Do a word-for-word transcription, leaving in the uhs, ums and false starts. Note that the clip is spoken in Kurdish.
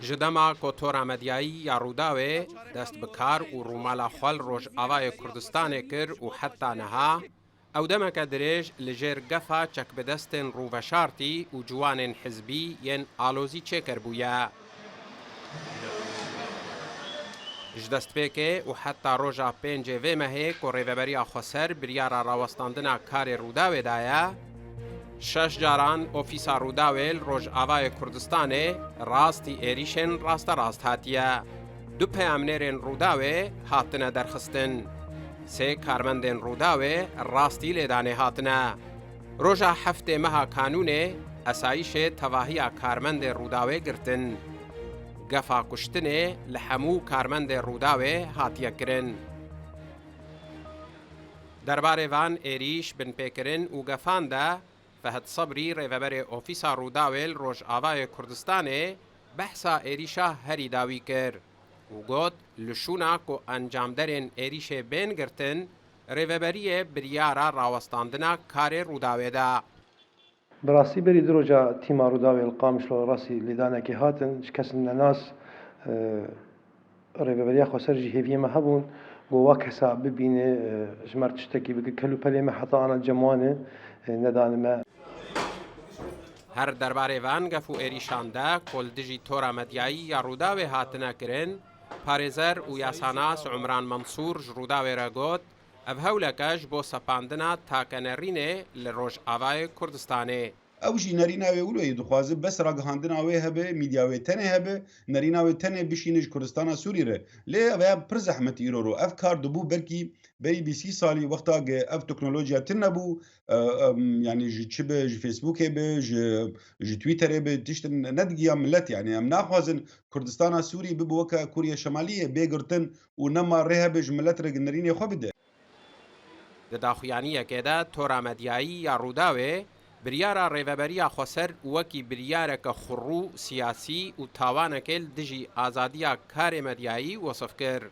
Ji dema ku tora medyayî ya Rûdawê dest bi kar û rûmala xwe li Rojavayê Kurdistanê kir û heta niha, ew demeke dirêj li jêr gefa çekbidestên rûveşartî û ciwanên hizbî yên alozî çêkir bûye. Ji destpêkê û heta roja pêncê vê mehê ku Rêveberiya Xweser biryara rawestandina karê Rûdawê daye, şeş caran Ofîsa Rûdawê li Rojavayê Kurdistanê rastî êrîşên rasterast hatiye. Du peyamnêrên Rûdawê hatine derxistin. Sê karmendên Rûdawê rastî lêdanê hatine. Roja heftê meha Kanûnê esayîşê tevahiya karmendê Rûdawê girtin. Gefa kuştinê li hemû karmendê Rûdawê hatiye kirin. Derbarê van êrîş, binpêkirin û gefan de Fehd Sebrî, rêveberê Ofîsa Rûdawê li Rojavayê Kurdistanê, behsa êrîşa herî dawî kir û got, li şûna ku encamderên êrîşê bên girtin, Rêveberiyê biryara rawestandina karê Rûdawê da. Bi rastî berî du roja tîma Rûdawê li Qamişlo rastî lêdanekê hatin, ji kesên nenas, e, Rêveberiya Xweser jî hêviyê me hebûn, got wa kesa bibîne, e, ji me re tiştekî bike, kelûpelê me heta ana cem wan e, e, nedane me. Her derbarê van gef û êrîşan de ku li dijî tora medyayî ya Rûdawê hatine kirin, parêzer û yasanas Umran Mansûr ji Rûdawê re got, ev hewleke ji bo sepandina takenerînê li Rojavayê Kurdistanê. Ew jî nerîna wê wilo yê dixwaze bes ragihandina wê hebe, mîdya wê tenê hebe, nerîna wê tenê bişîne ji Kurdistana Sûrî re. Lê ev ya pir zehmet îro ro. Ev kar dibû belkî berî bîst salî wexta ge ev teknolojiya tune nebû, e, em, yanî ji çi be, ji Facebookê be, ji, ji Twitterê be, tiştin nedigiya millet, yanî em naxwazin Kurdistana Sûrî bibe weke Kûriya Şemaliyê, bê girtin û nema rê hebe ji millet re nerînê xwe bide. Di daxuyaniyekê de Tora Medyayî ya Rûdawê biryara Rêveberiya Xweser wekî biryareke xurû, siyasî û tawanekê li dijî azadiya karê medyayî wesif kir.